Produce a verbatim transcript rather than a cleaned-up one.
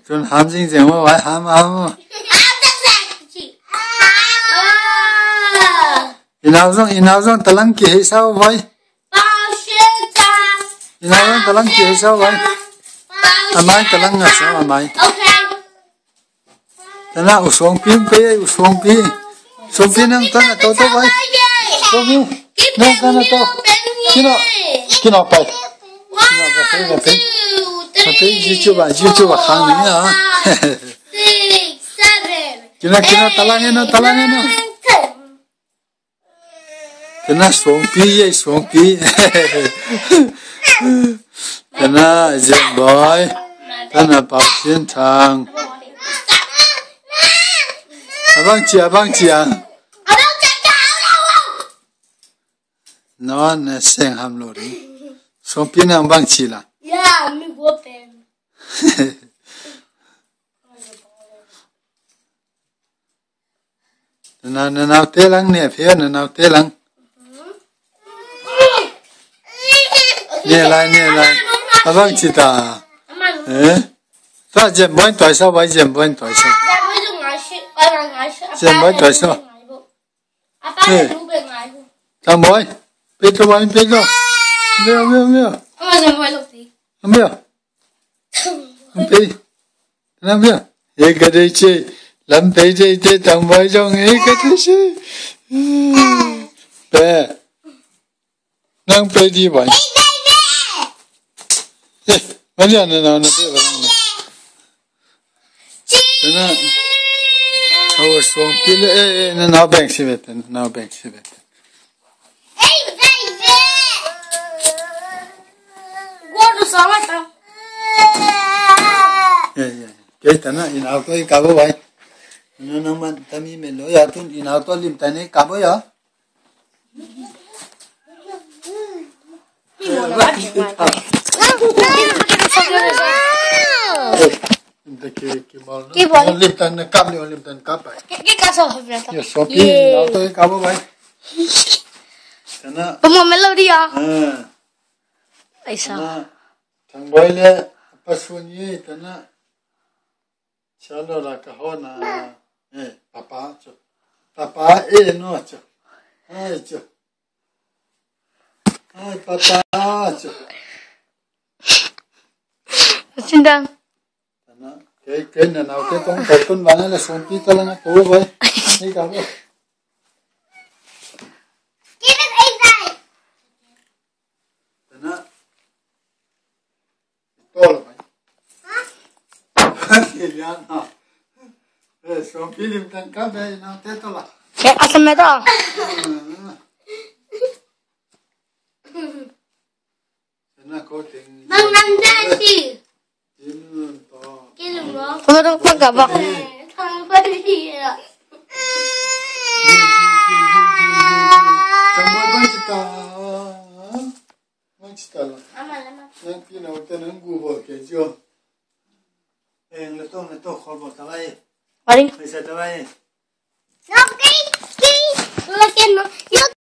Tun ham zingzeng maw vai, ham, ham maw. I nau zong, i nau zong talang kihei sa vai. I nau zong talang kihei sa vai. A mai talang nga sa a mai. Tana u Suangpi hong pei ei, u Suangpi. Suangpi nang tana to to vai. Suangpi nang tana to. Kino, kino pai. Kino pai, pai, pai. Pai, YouTube ah, YouTube ah khang ni ah. Kino, kino, talang eno, talang eno. Tana Suangpi ei, Suangpi. Tana Zenboi. Tana Pau Sian Thang. A bang ci a, a bang ci a. No, na seng ham lo ding. Suangpi nang bang ci la. Ya, mi gua pen. Na, na naute lang ne, phia na naute lang. Ne lai, ne lai. A bang ci ta. Eh? Ta Zenboi tuai sa, vai Zenboi tuai sa. Zenboi tuai sa. Eh. Zenboi. Pei to vai, pei to. Mia, mia, mia. Mia. Pei. Lam pia. He ka dei ce. Lam pei dei te tang bai zong he ka dei ce. Pe. Nang pei di bai. Eh, mali ana na na pe bai na. Na. Awa Suangpi le eh eh na na beng si beten, na beng si beten. Ya, ya. Kei tana in auto i kabo bai. Nang man tami melo ya tun in auto lim tane kabo ya. Lim tan na kap ni, lim tan kap bai. Ya, Suangpi in auto i kabo bai. Tana. Pamo melody ya. Aisa. Tana. Tang bai le. Pasun ye tana. Sialo la ka hona. Eh, papa cu. Papa eh no cu. Ai cu. Ai papa cu. Sindang. Tana, kei, kei na nau kei tong kei tun bana la Suangpi ta la na ko bai. Ni ka bai. Tana. Tol bai. Kilian ha. Eh, Suangpi lim tan ka bai na te to la. Kek asam me to. Tana ko ting. Bang nang dati. Kau dah pakai bak. Waring.